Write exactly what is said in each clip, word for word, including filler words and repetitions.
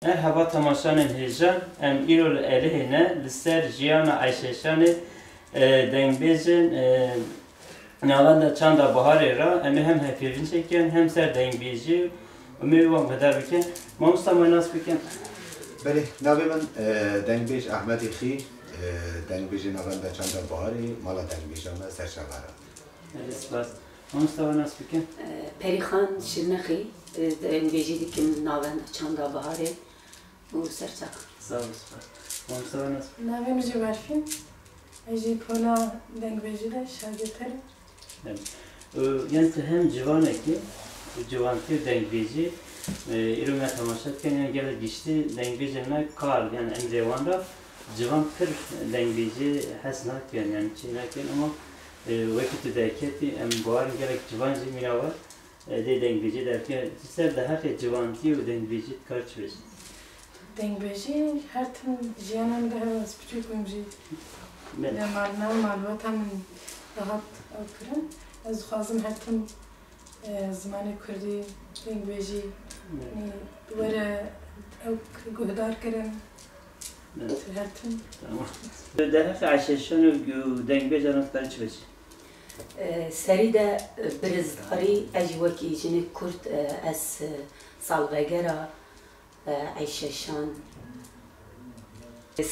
Merhaba temaşanên hêja, em îro li Elihê ne, li ser jiyana Eyşeşanê, e, dengbêjên, e, Navenda Çanda Biharê re, em ê hem hevpeyvîn çêkin, hem ser dengbêjî û em ê wan guhdar bikin. Mamosta, me nas bikin. Belê, navê min, e, dengbêj Ehmedê Xî, e, dengbêjê Navenda Çanda Biharê, mala dengbêjan me Serçever e. Belê, spas. Mamosta, we nas bikin. Perîxan Şirnexî, e, dengbêjî dikim Navenda Çanda Biharê û Serçever. Sağ ol, spas. Mamosta, we nas bikin. Navê min jî Berfîn. Ez jî pola dengbêjî de şagirter im. Evet. Ee, Yani tu hem civanekî, û ciwantî û dengbêjî, e, îro me temaşe dikin, yani gelek giştî dengbêjên me kal, yani emrê wan re civan pir dengbêjî hez nakin, yani çê nakin, ama, e, wekî tu derketî, em bawerin gelek civan jî mîna we, e, dê dengbêjî derkevin. Tu ser di heqê ciwantî û dengbêjî dikar çi bêjî? Dengbêjî her tim jiyana min de hebe, ez piçûk bûm jî. Belê. Lê mal, nav malbata min dihat ew kirin. Ez dixwazim her tim, e, zimanê kurdî, dengbêjî, Belê. Yanî were ew guhdar kirin. Belê. Her tim. Tamam. Derheqê Eyşeşan û dengbêjan dikare çi bêjî? E, serî de, e, birizdarî, ez jî wekî jinê kurd, e, ez, e, salvegera, e, Eyşeşan.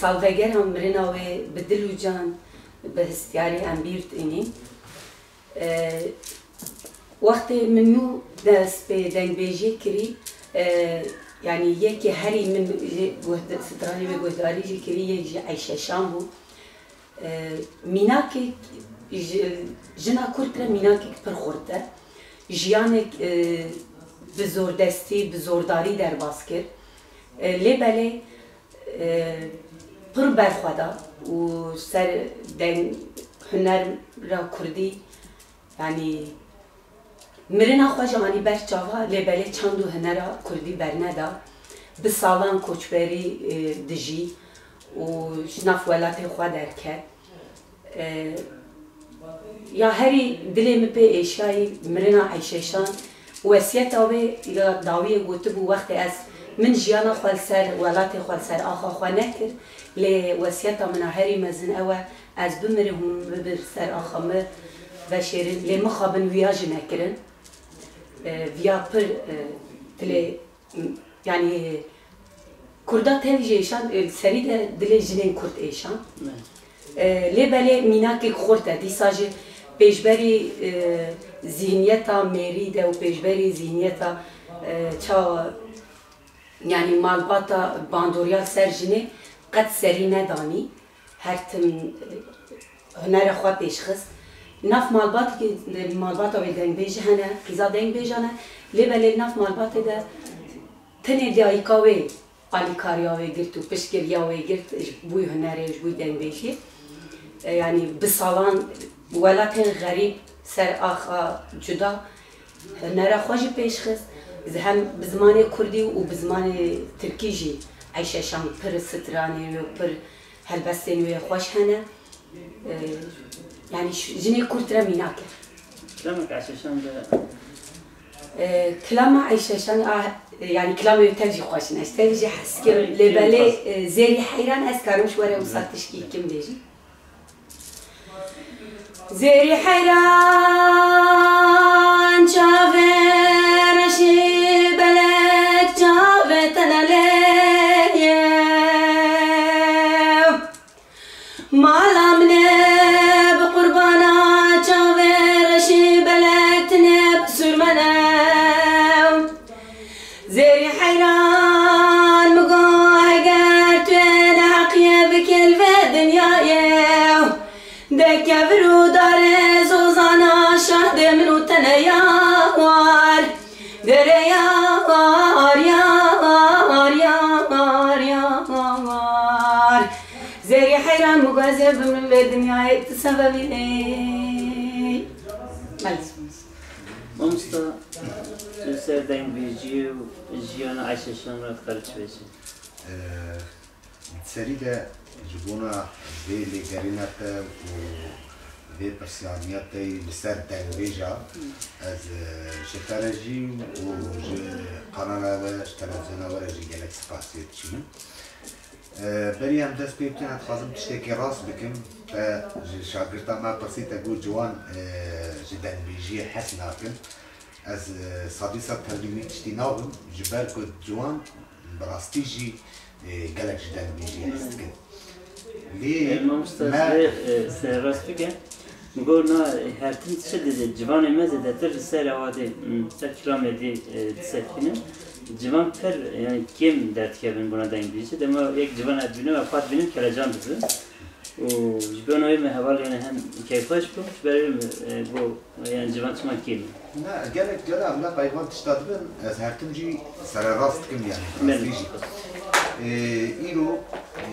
Salvegera mirina wê bi dil û can, bi hestiyarî em bîr tînîn. E, Wextê min nû dest pê dengbêjiyê kirî, e, yanî yekê herî min jê guhd-, stranê wê guhdarî jî kirî, yek jî Eyşeşan bû. E, mînakek ji, jina kurd re mînakek pir xurt e. Jiyanek, e, bi zordestî, bi zordarî derbas kir. E, lê belê, e, pir berxwe da û ser deng hunera kurdî, yanî mirina xwe jî anî ber çava, lê belê çand û hunera kurdî berneda. Bi salan koçberî, e, dijî û ji nav welatê xwe derket. E, ya herî dilê min pê êşiyayî mirina Eyşeşan, wesiyeta wê ya dawiyê gotibû, wextê ez min jiyana xwe li ser welatê xwe, li ser axa xwe nekir, lê wesiyeta min a herî mezin ew e, ez bimirim hûn min bi ser axa min veşêrin, lê mixabin wiya jî nekirin. E, viya pir, e, dilê, yanî, Kurda tev jî êşan, e, serî de dilê jinên Kurd êşan. Evet. E, lê belê mînakek xurt e. Dîsa jî pêşberî, e, zîhniyeta mêrî de û pêşberî zîhniyeta, e, çawa, yanî malbata bandoriya ser jinê qet serî nedanî. Her tim, e, hunera xwe pêş xist. Nav malbatekî, malbata wê dengbêjî hene, qîza dengbêjan e, lê belê nav malbatê de tenê dayika wê alîkariya wê girt û piştgiriya wê girt ji bo hunerê û ji bo dengbêjiyê. E, yanî bi salan welatên xerîb ser axa cuda hunera xwe jî pêş xist. Hem bi zimanê kurdî û bi zimanê tirkî jî Eyşeşan pir stranên wê û pir helbestên wê xweş hene. E, yanî ş-, jinê kurd re mînak e. Kilamek Eyşeşan de. E, kilama Eyşeşan, a, yanî kilamê wê tev jî xweş in. Ez tev jî hez kim. Lê belê, e, Zêrî Heyran ez karim ji we re wisa tişkî kim bêjim. Zêrî heyran çavê reşî belek çavê tenelê ye. Mala min e bi qurbana çavê reşî belek tine bi sûrmene. Zêrî heyran min got, heger tu yê neheqiyê bikî li vê dinyayê, de kevir û darê zozana şahdê min û te ne yar. Derê yar, yar, yar, yar. Zêrî heyran min got, ez ê bimrim vê dinyayê, tu sebebî nê. Belê. Mamosta, tu ser dengbêjiyê û jiyana Eyşeşan re dikare çi bêjî? Ee, Serî de ji bona vê lêgerîna te û, Vê pirsiyariya te yî li ser dengbêja, ez, e, ji te re jî û ji kanala we, ji televizyona we re jî gelek spasiyê diçînim. E, berî em dest pê bikin, ez dixwazim tiştekî rast bikim. Te ji şagirta me pirsî, te got ciwan, e, ji dengbêjiyê hez nakin. Ez, e, sedî sed tevlî wî tiştî nabim, ji ber ku ciwan bi rastî jî, e, gelek ji dengbêjiyê hez dikin. Lê Mamoste, me ez ê, e, serrast bikim. Min got na, e, her tim tişt dide, ciwanê me zêdetir li ser ewa dê, m, ser kilamê dê, e, disekînin. Ciwan pir, e, yani kêm derdikevin bona dengbêjî. Dema yek ciwan ez dibînim, ez xwe dibînim kelecan dibim. Û ji bona wê me heval yani hem keyfxweş bû, ji ber wê me, e, got, yani ciwan çima kêm e? Ne, gelek cara em ne peyvan tişta dibin, ez her tim jî sererast dikim yani, bi Belê. rastî jî. Ê, îro,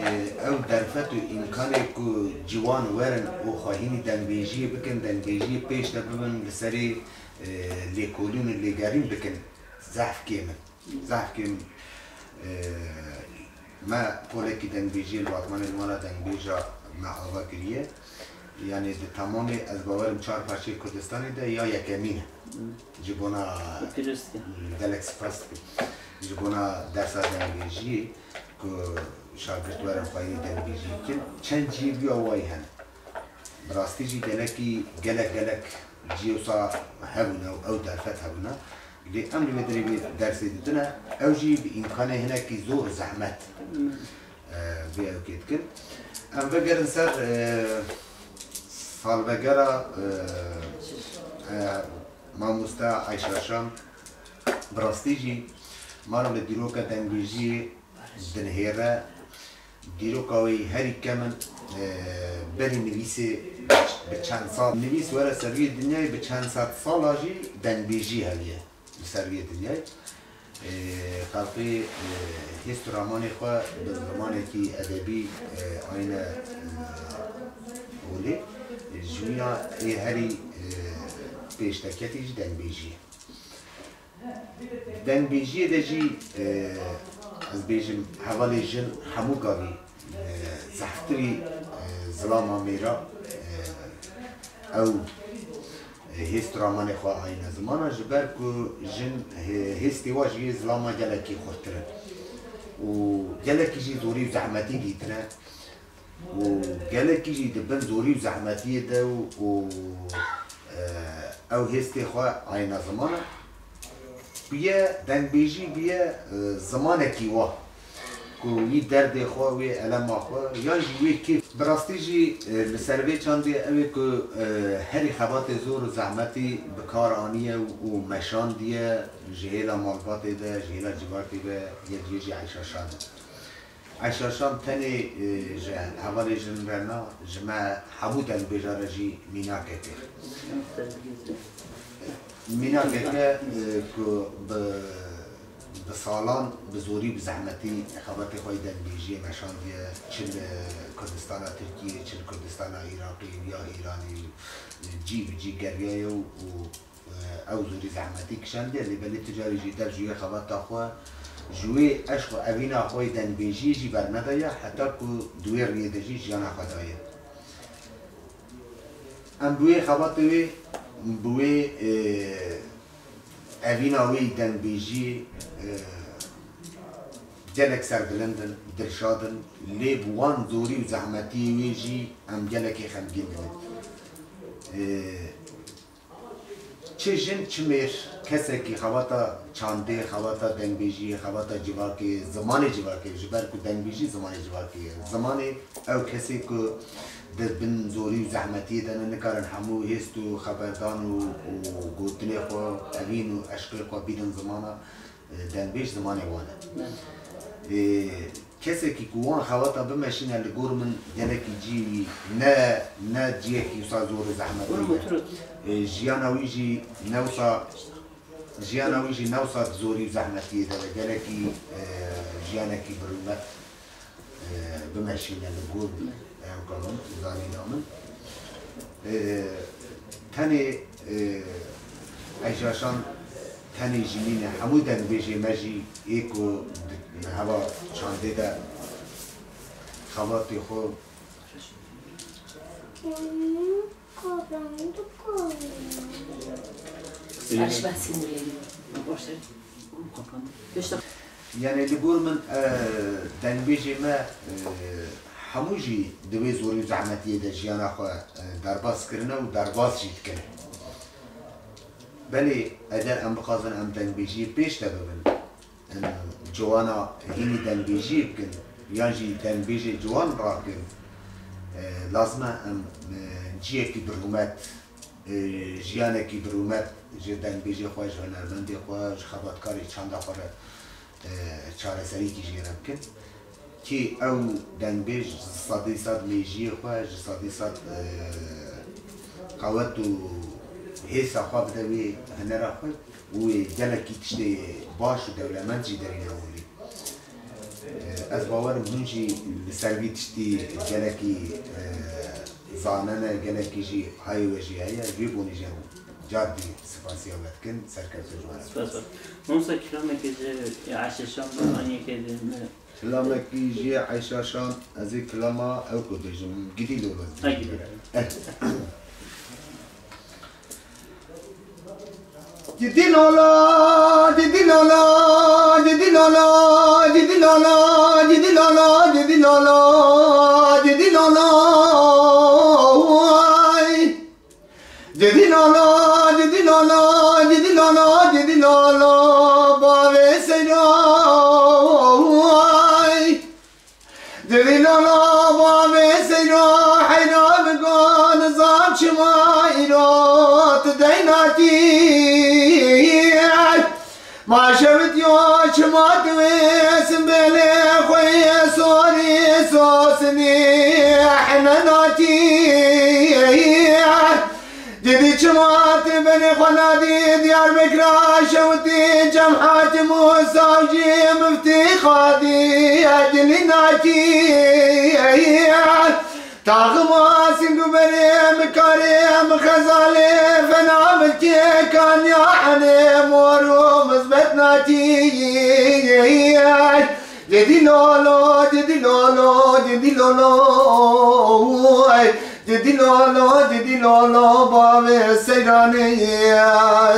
ê, ew derfet û îmkanê ku ciwan werin û xwehînî dengbêjiyê bikin, dengbêjiyê pêş de bibin, li serê, ê, lêkolîn û lêgerîn bikin, zehf kêm in. Zehf kêm in. Ê, me polekî dengbêjiyê li Batmanê li mala dengbêja me ava kiriye. Yani di temamê ez bawerim çar parçeyê Kurdistanê de ya yekemîn e. Ji bona Pîroz dikim. Gelek spas dikim. Ji bona dersa dengbêjiyê ku şagirt werin xweyî dengbêjiyê bikin. Çend cihê wî awayî hene. Bi rastî jî gelekî, gelek, gelek cihê wisa hebûne û ew derfet hebûne. Lê em li vê derê vê dersê didine, ew jî bi îmkanê hinekî zor û zehmet, e, vê ewkê dikin. Em vegerin ser, e, salvegera, e, e, mamoste Eyşa Şam. Bi rastî jî mala li dîroka dengbêjiyê dinihêre. Dîroka wê herî kem in, e, berî nivîsê bi çend sal, nivîs were ser wî dinyayê, bi çend sed sala jî dengbêjî heye li ser wî dinyayê. E, xelkê, e, hêst û ramanê xwe bi zimanekî edebî, e, ayne, e, olê. Ji wî ya ê herî, e, pêşteketî jî dengbêjî ye. Dengbêjiyê de jî, e, ez bêjim, hevalê jin hemû gavî, e, zehftirî, e, zilama mêra, e, ew, e, hêst û ramanê xwe ayîne zimana, ji ber ku jin hê-, hêstê wa ji yê zilama gelekî xurttir in û gelekî jî zorî û zehmetî dîtine. û gelekî jî di bin zorî û zehmetiyê de û, û, e, ew hêstê xwe ayna ziman e. Bûye dengbêjî, bûye, e, zimanekî wa ku wî derdê xwe, wê elema xwe, yan jî wê kêf. Bi rastî jî, e, li ser vê çandê ew ê ku, e, herî xebatê zor û zehmetî bi kar aniye û meşandiye ji hêla malbatê de, ji hêla civakê ve, yek jê jî Eyşa Şam e. Eyşa Şam tenê, e, ji hevalê jin re na, ji me hemû dengbêjan re jî mînakek e. Mînakek e, e, ku bi, bi salan, bi zorî, bi zehmetî xebatê xwe yê dengbêjiyê meşandiye, çi li Kurdistana Tirkiyê, çi li Kurdistana Iraqê, ya Îranê, cî bi cî geriyaye û, û ew zorî zehmetî kişandiye, lê belê tu carî jî dev ji wê xebata xwe, ji wê eşq û evîna xwe yê dengbêjiyê jî bernedaye, heta ku di wê riyê de jî jiyana xwe daye. Em bi wê xebatê wê, bi wê, e, evîna wê yê dengbêjiyê, e, gelek serbilind in, dilşad in, lê bi wan zorî û zehmetiyê wê jî em gelekî xemgîn dibin. E, Çi jin, çi mêr, kesekî xebata çandê, xebata dengbêjiyê, xebata civakê, zimanê civakê, ji ber ku dengbêjî zimanê civakê ye. Zimanê ew kesê ku di bin zorî û zehmetiyê de ne, nikarin hemû hêst û xeberdan û, û gotinê xwe, evîn û eşqê xwe bînin zimana, e, dengbêj zimanê wan e. Ê, Kesekî ku wan xebata bimeşîne li gor min gelekî cî ne, ne ciyekî wisa zor û zehmetî ye. Ê, jiyana wî jî ne wisa, jiyana wî jî ne wisa di zorî û zehmetiyê de be. Gelekî, e, jiyanekî bi rûmet, e, bimeşîne li gor min, ewka min, zanîna min. E, tenê, e, Eyşa Şam tenê jî nîne, hemû dengbêjê me jî ê ku di heva çandê de xebatê xwe Erişme sinirleniyor. Boş ver. Kapandı. Yanî li gor min, e, dengbêjê me, e, hemû jî di wê zorî û zehmetiyê de jiyana xwe, e, derbas kirine û derbas jî dikin. Belê eger em bixwazin em dengbêjiyê pêş de bibin, em ciwana hînî dengbêjiyê bikin, yan jî dengbêjê ciwan rakin, e, lazim e em, e, ciyekî bi rûmet, e, jiyanekî bi rûmet ji dengbêjê xwe, ji hunermendê xwe, ji xebatkarê çanda xwe re, e, çareserîkî jê re bikin. Kî ew dengbêj ji sedî sed mêjiyê xwe, ji sedî sed, e, qewet û hêsa xwe bide wê hunera xwe û wê gelekî tiştê baş û dewlemend jî derîne holê. E, ez bawer im hûn jî li ser vî tiştî gelekî, e, zanene, gelekî jî hayê we jî heye. Ji vî bonî jî em car dî spasiya we dikin, serkeftin ji we re. Spas, spas. Mamosta, kilamekê ji Eşeşan Baraniyekê de me. Kilamekî ji Eşeşan, ez ê kilama ew ku bêjim, gidî lolo. Ha, gidî. Eh. Gidî lolo, gidî lolo, gidî lolo, gidî lolo, gidî lolo, gidî lolo, gidî lolo, ay. Gidî lolo, gidî lolo, gidî lolo, gidî lolo, bavê Seyro, ay. Didî lolo bavê Seyro heyra bi got, nizam çima îro tu deynakî. Ma şewitiyo çima tu wê simbêlê xwe yê sorî sosinî hene nakî. Didî çima tu benê xwe nadî Diyarbekira şewitî cem hakim û savcî miftî xadî dilî nakî. Taxima sînd û berê mi karê mi xezalê fena milkê kanya henê mor û mizbet nakî. Cidî lolo, cidî lolo, cidî lolo, ey. Cidî lolo, cidî lolo, bavê Seyranê,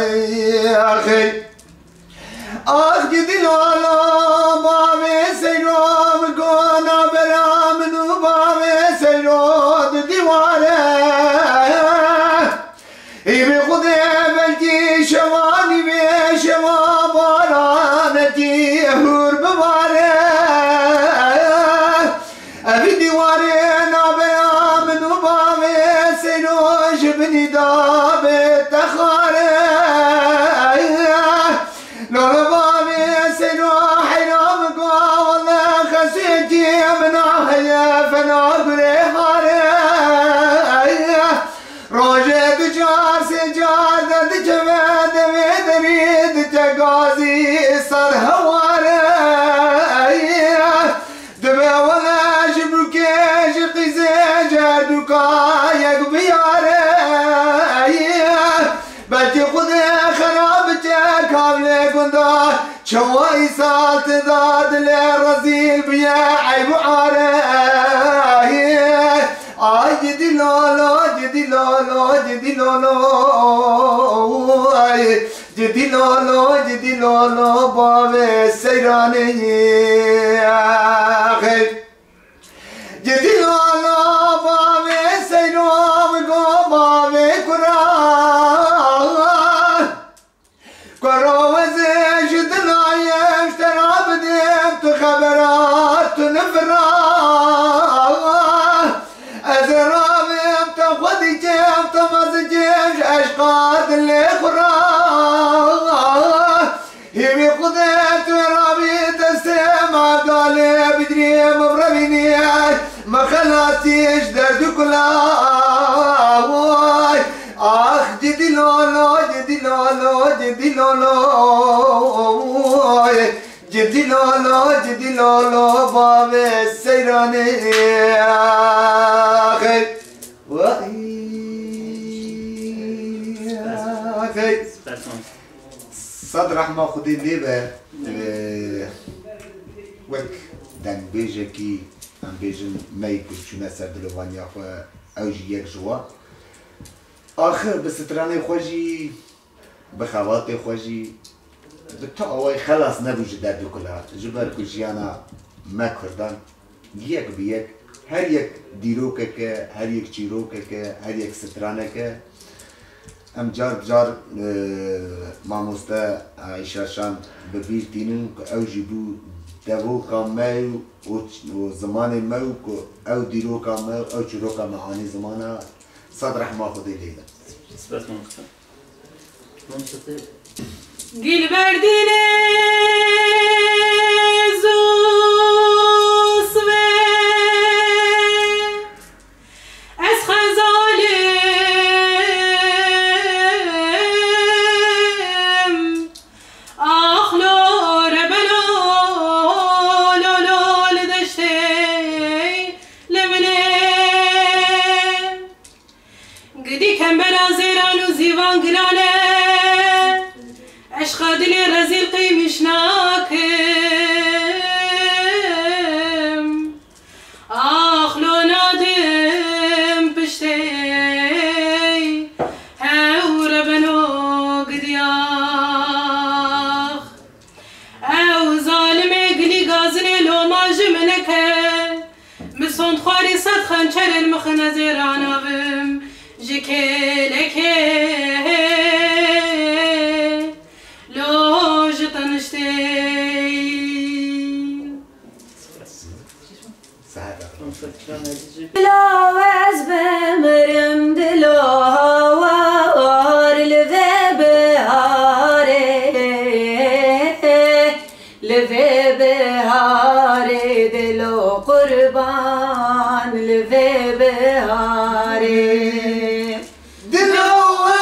ey, axê. Ax cidî lolo, bavê Seyro, mi gona bera min û bavê Seyro di dîware. Hîvî Xwedê belkî şewanî vê şewa baranekî hûr bibare. Evî dîwarê nabeya min û bavê Seyro ji binî da bête xare. Lolo bavê Seyro heyra min go, wele xesêkî min a heye fena gurê hare. Rojê du car sê car derdikeve devê derî dike gazî ser heware. Dibe wele ji bûkê ji qîzê ji herdûka yek biyare. Belkî Xwedê xera bike kavlê gunda. Çawa îsal tu da dilê rezîl biye eyb û are. Ay cidî lolo, cidî lolo, cidî lolo. Ay cidî lolo, cidî lolo, bavê Seyranê. Cidî lolo, bavê Seyro, mi go bavê kura. Kuro ez ê ji dinayê ji te ra bidêm, tu xebera tu nifira. Ez ê rabêm te xwe dikêm, te mezikêm ji eşqa dilê xwe ra. Hîvî Xwedê tu rabî destê me galê bigirî, min revînî, min xelasî ji derd û kula. Ax cidî lolo, cidî lolo, cidî lolo. Cidî lolo, cidî lolo, bavê Seyranê. Axê. Vay. Axê. Spas, spas. Sed rehma Xwedê lê be. Ee, wek dengbêjekî, em bêjin, me yê ku çûne ser dilovaniya xwe, ew jî yek ji wan. Axir bi stranê xwe jî, bi xebatê xwe jî, bi tu awayî xelas nebû ji derd û kula, ji ber ku jiyana me Kurdan yek bi yek, her yek dîrokek e, her yek çîrokek e, her yek stranek e. Em car bi car, e, mamoste Ayşe Şan bi bîr tînin ku ew jî bû devoka me û, û, û zimanê me û ku ew dîroka me û ew çîroka me anî zimana. Sed rehma Xwedê lê be. Spas mamoste. Mamoste te Gilberdine Zosve, ez xezalim, ax lo rebeno, lo, lo, li deştê li min e. Gidî kembera zêran û zîvan gilan e, eşqa dilê rezîl qîmîş nakim. Ax lo nadim piştê, hew rebeno gidiyax. Ew zalimê gilî gazinê loma ji min neke. Min sond xwarî sed xençerên mixine zêran avim ji kêlekê lo ji teniştê. Dilo ez bimirim, dilo hawar li vê biharê, li vê biharê, dilo qurban li vê biharê. Dilo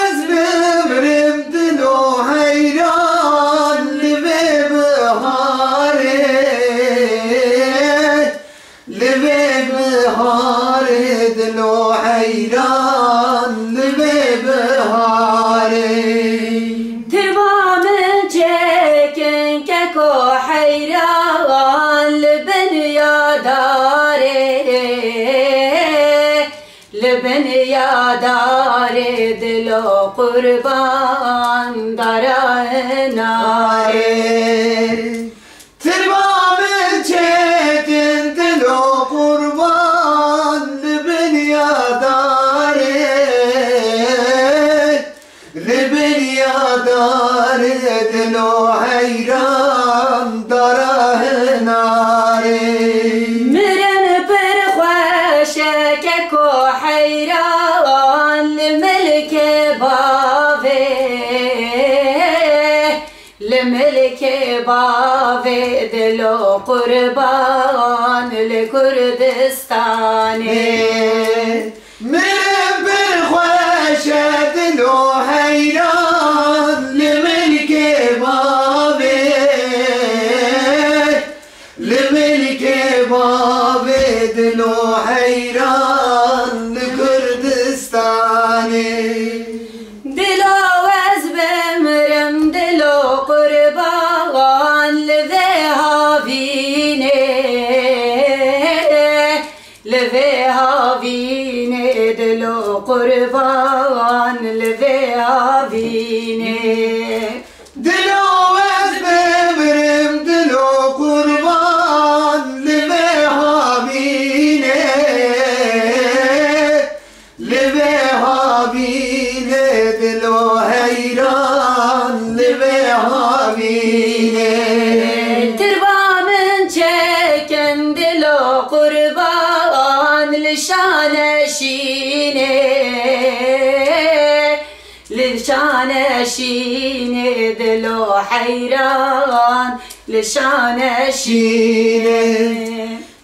ez bimirim, dilo heyran li vê biharê. Li vê biharê dilo heyran, li vê biharê. Tirba min çêkin keko heyran, li bin ya darê, li bin ya darê dilo qurban dara hinarê. Tirba min çêkin dilo qurban li bin ya darê, li bin ya darê dilo heyran dara hinarê. Mirin pir xweş e keko heyran li milkê bavê. Li milkê bavê dilo qurban li Kurdistanê. Mirin pir xweş e dilo heyran li milkê bavê. Li milkê bavê dilo heyran li Kurdistanê. Dilo ez bimrim, dilo qurban li vê havînê, li vê havînê, dilo qurban li vê havînê. Dilo ez bimrim, dilo qurban li vê havînê, li vê havînê, dilo heyran li vê havînê. Tirba min çêkin, dilo qurban li şaneşînê. Li şaneşînê dilo heyran, li şaneşînê.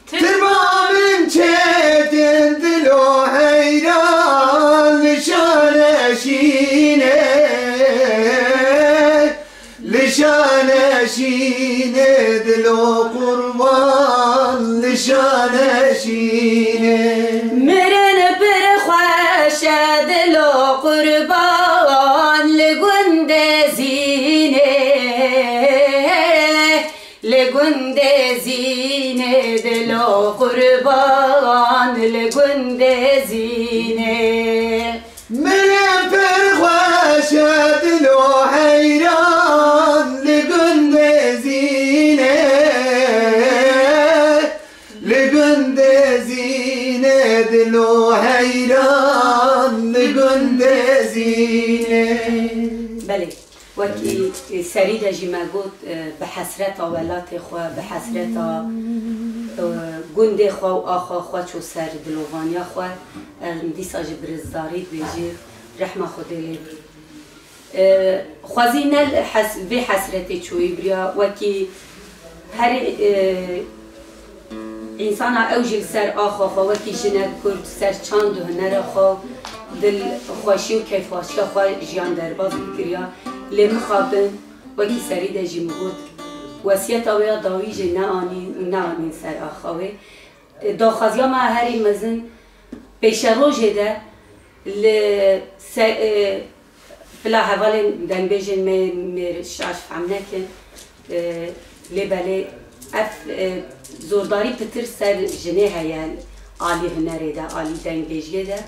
Tirba min çêtin dilo heyran, li şaneşînê. Li şaneşînê dilo qurban, li şaneşînê. Mirin pir xweş e dilo qurban li gundê Zînê. Li gundê Zînê dilo qurban li gundê Zînê. Mirin Li gundê zîne dilo heyran, li gundê zîne. Belê, wekî serî de jî me got, e, bi hesreta welatê xwe, bi hesreta, e, gundê xwe û axa xwe çû ser dilovaniya xwe. Em dîsa ji birîzdarî dibêjî, rehma Xwedê lê bî. E, xwezî ne li hes-, vê hesretê çûyî biriya, wekî her, e, însana ew jî li ser axa xwe, wekî jinek kurd, ser çand û hunera xwe, dil xweşî û keyfxweşiya xwe jiyan derbas bikiriya. Lê mixabin, wekî serî de jî min got, wesiyeta wê ya dawî jî neanîn û neanîn ser axa wê. E, daxwaziya me herî mezin pêşerojê de li se-, e, bila hevalên dengbêjên me mêr şaş fehm nekin. E, lê belê ev, e, zordarî pitir ser jinê heye alî hunerê de, alî dengbêjiyê de.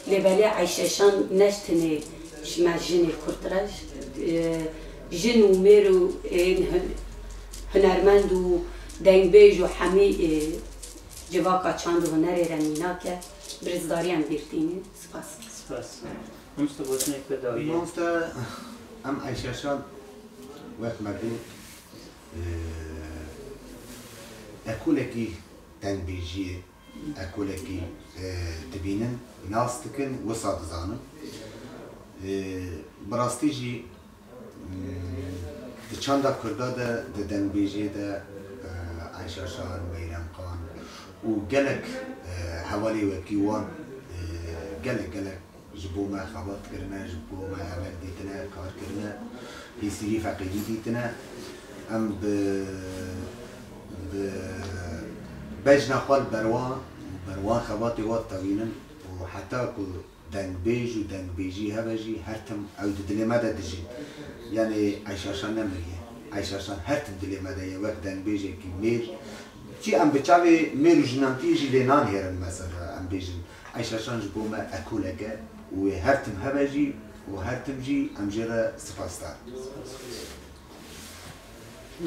Lê belê Eyşeşan ne ji tenê ji me jinê Kurd re, e, jin û mêr û ên hun-, hunermend û dengbêj û hemî, e, civaka çand û hunerê re mînak e. Birîzdarî em bîr tînin. Spas. Spas. Mamoste, gotinek bi dawî ye. Mamoste, em Eyşeşan wek me got, e, ekolekî dengbêjiyê, ekolekî, e, dibînin, nas dikin, wisa dizanin. E, bi rastî jî Di çanda Kurda de, di dengbêjiyê de, e, Eyşa Şar, Meyrem Xan û gelek, e, hevalê wekî wan, e, gelek, gelek ji bo me xebat kirine, ji bo me emek dîtine, kar kirine, pîsîrî feqîrî dîtine. Em bi, bi bejna xwe li ber wan, ber wan xebatê wan tevînin û heta ku dengbêj û dengbêjî hebe jî her tim ew di dilê me de dijîn. Yanî Eyşa Şan nemiriye. Eyşa Şan her tim dilê me de ye wek dengbêjekî mêr. Çi em bi çavê mêr û jinantiyê jî lê nanihêrin mesela em bêjin. Eyşa Şan ji bo me ekolek e û wê her tim hebe jî û her tim jî em jê re sipasdar.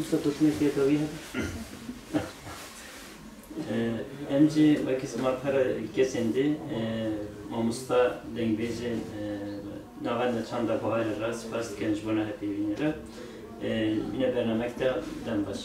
Usta, gotinekê te wî hebe? Ee, em jî wekî sima pere kesên dî, e, mamosta dengbêjê, e, navenda çanda Baharê re spas dikin ji bona hevpeyvînê re. E, mîne bernamek te dem baş.